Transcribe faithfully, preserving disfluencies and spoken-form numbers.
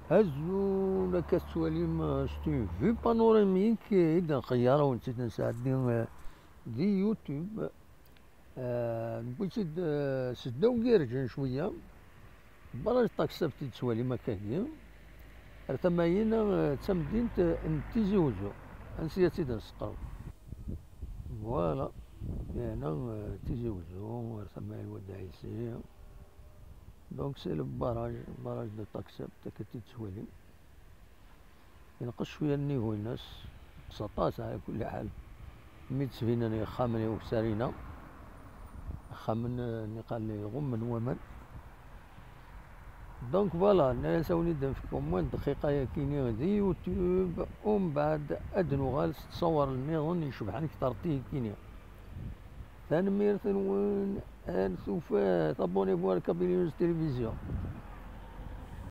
Azul, akka tettwalim, euh, c'est une vue panoramique i d-nxeyyer ad wen-tt-id-nesɛeddi, euh, di YouTube. Euh, newwi-tt-id, euh, seddaw n Yirǧen cwiya. Barrage Taksabt i d-tettwalim akkagi. Ar tama-ina, euh, d tamdint, euh, n Tizi Uzzu. Ansi ad tt-id-nesqerb. Voilà. Yerna, euh, Tizi Uzzu, ar tama n Wad Ɛisi. Donc c'est le barrage, barrage de Taksabt, akka i d-tettwalim. Yenqes cwiya nnig-ines, yenqes aṭas ɛla kulli ḥal. Mi d-ttbinen yexxamen i ukessar-ina, ixxamen, euh, niqal iɣummen waman. Donc voilà, nna-yas ad wen-id-nefk au moins dqiqa-yagi-ni di YouTube, umbeɛd ad nuɣal s ttṣawar nniḍen icebḥen kter tigi-ni. Tanemmirt-nwen, ar tufat, abonnez-vous ar Kabyle News Télévision.